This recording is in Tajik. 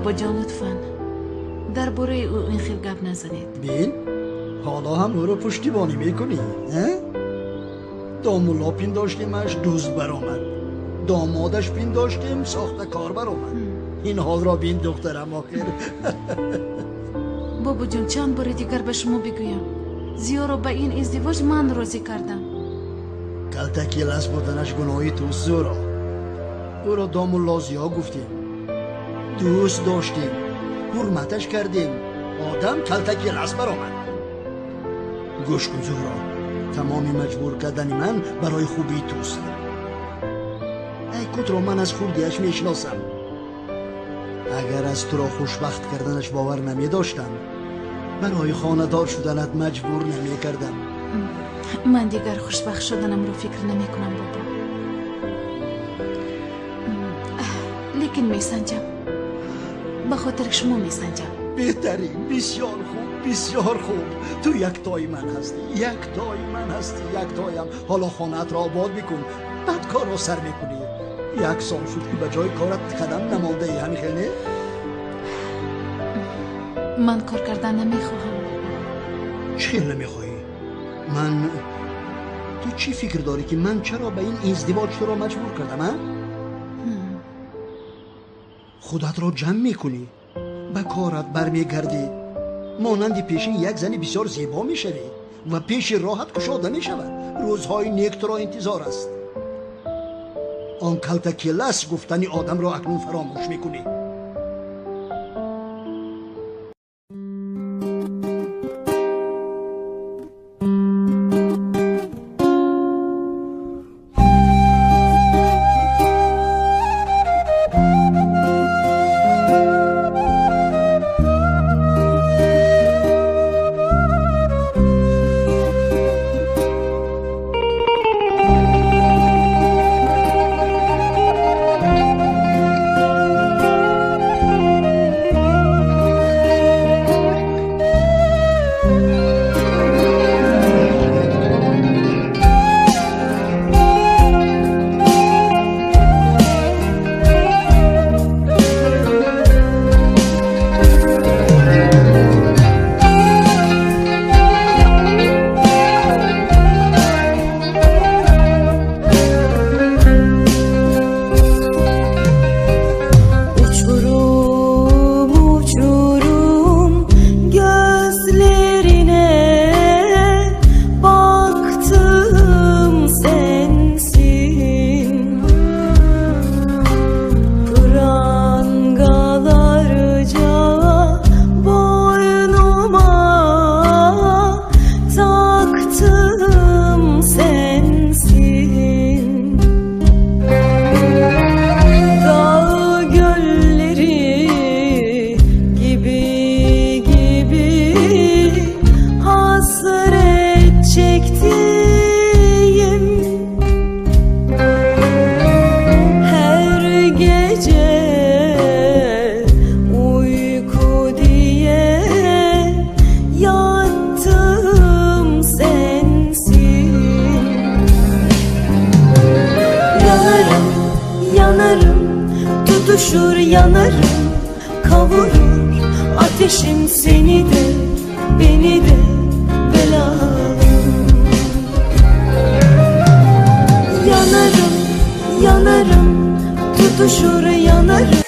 Бобоҷон, лутфан дар бораи ӯ ин хел гап назанед. Бин, ҳоло ҳам ӯро пуштибонӣ мекунӣ, а? Домулло пиндоштемаш, дузд баромад. Домодаш пиндоштем, сохта кор баромад. Ин ҳолро бин, духтарам, охир. Бобоҷон, чанд бори дигар ба шумо бигӯям, Зиёро ба ин издивоҷ ман розӣ кардам. Калтаки лас буданаш гуноҳи туст, Зӯро. Ӯро домулло Зиё гуфтем, дӯст доштем, ҳурматаш кардем. Одам калтаки лас баромад. Гӯш кун, Зӯро, тамоми маҷбур кардани ман барои хубии туст. Айкутро ман аз хурдиаш мешиносам. Агар аз туро хушбахт карданаш бовар намедоштам, барои хонадор шуданат маҷбур намекардам. Ман дигар хушбахт шуданамро фикр намекунам, бобо. Лекин месанҷам. Ба хотири шумо месанҷам. Беҳтарин, бисёр хуб, бисёр хуб. Ту яктои ман ҳастӣ, яктои ман ҳастӣ, яктоям. Ҳоло хонаатро обод мекун, баъд корро сар мекунӣ. Як сол шуд, ки ба ҷои корат қадам намондаӣ, ҳамин хел не? Ман кор кардан намехоҳам, бобо. Чӣ хел намехоҳӣ? Ман ту чӣ фикр дорӣ, ки ман чаро ба ин издивоҷ туро маҷбур кардам, а? Худатро ҷамъ мекунӣ, ба корат бармегардӣ, монанди пешин як зани бисёр зебо мешавӣ ва пеши роҳат кушода мешавад. Рӯзҳои нек туро интизор аст. Он калтакелас гуфтани одамро акнун фаромӯш мекунӣ. Tutuşur yanarım, kavurur ateşim seni de beni de belalım. Yanarım, yanarım, tutuşur yanarım.